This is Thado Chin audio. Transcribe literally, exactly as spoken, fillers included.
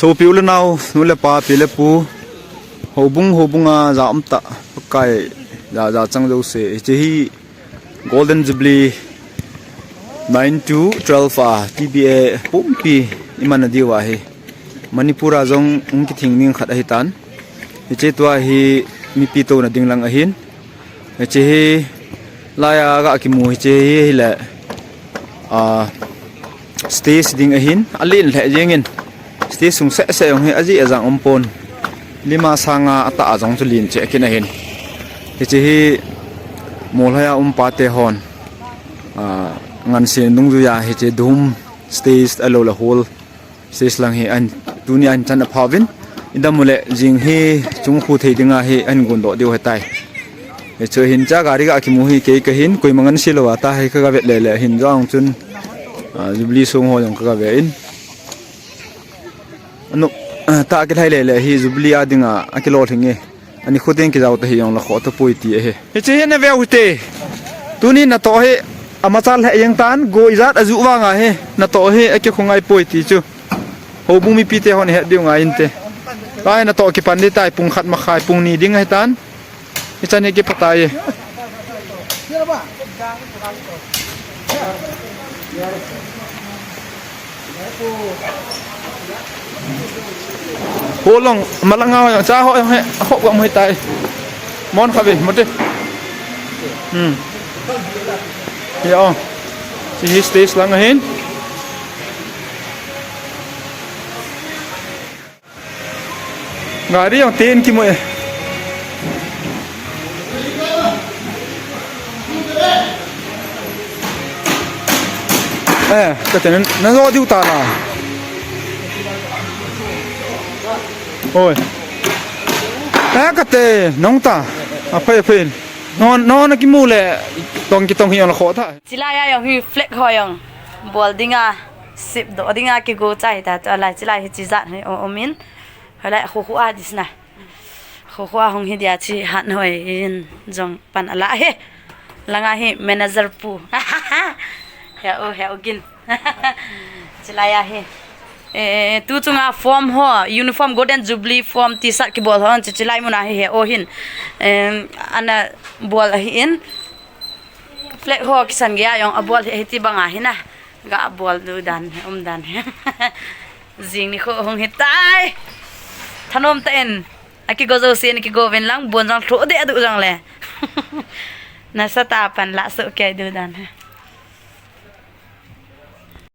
Sopi u le nao, nu le pa, pi le pu, houbung, houbung a ja um tah, Pakai, ja, ja chang jouse, hiche hi Golden Jubilee nine to twelve a, T B A pumpi i man na diu ahi. Manipur a jong hung kithing ding khat ahi tan. Hiche tua hi mipi touna ding lang ahin. Hiche hi laiya ga kimu hiche hi, hile, a, stage ding ahin, alen lheh jengin. Stage sung seh seh jong hi ajeh ajang um pon. Lima sanga atah a jong chu len cheh kit ahin. Hiche hi Molhoi a um pate hon, a, ngansen dungjuiya hiche dum stage ahilou le hall stage lang hi ahin, tuni ahin chan aphauvin. Idam uleh jing hi chung khu thei dinga hi ahin gon doh diu ahitai. Hichu hin cha gari ga kimu hi kei kahin, koima nganse lou a ta hi ka ga vet lele hin jong chun, a, Jubilee song ho jong ka ga ve in. Anu, a, ta kilhai lele hi Jubilee a dinga akilolhing e. Ani khu teng kijao ta hi jong la kho ta poi ti ahi. Hiche hi na veu hite. Tuni natoh hi amachal lheh jeng tan, go ijat aju vanga hi natoh hi akikhongai poi ti chu. Houbung mipi te hon het diu ngai inte. Lai natoh kipan ding tai, pung khat makhai, pung ni ding ahi tan. Ichan hi kipa tai. Holong, malanga ho jong, cha ho jong he, ho gam he tai. Mon khavi, mute. Hmm. Ya, oh. Hiche hi stage lang ahin. Gari jong ten kimu e. Eh, kate na, na jo diu ta la. Oi. Eh, kate, nong ta. Aphai, aphai. Non, non na kimu le, tong kitong hi jong la kho ta. Chilai a jong hi flag ho jong bol dinga, sip doh dinga kigo chai ta, chulai, chilai hi chijat hi um in. Hoilai khu khu a dis na. Khu khu a hung hi dia chi hat hoi in jong pan ala he. Langa hi manager pu. He u, he u gin. Chilai a hi. Eh, tu chunga form ho, uniform Golden Jubilee form T-shirt kibol ho, chi chilai muna hi he o hin. Em, ana bol ahi in. Flag ho kisan gei a jong abol hi, hiti banga hi na. Ga bol diu dan, um dan. Jing nikho hung hi tai. Thanom tah in. Akigo jouse in kigo uvin lang, bon jong lhu deh adu jong le. Nasatah a pan la soh kei diu dan.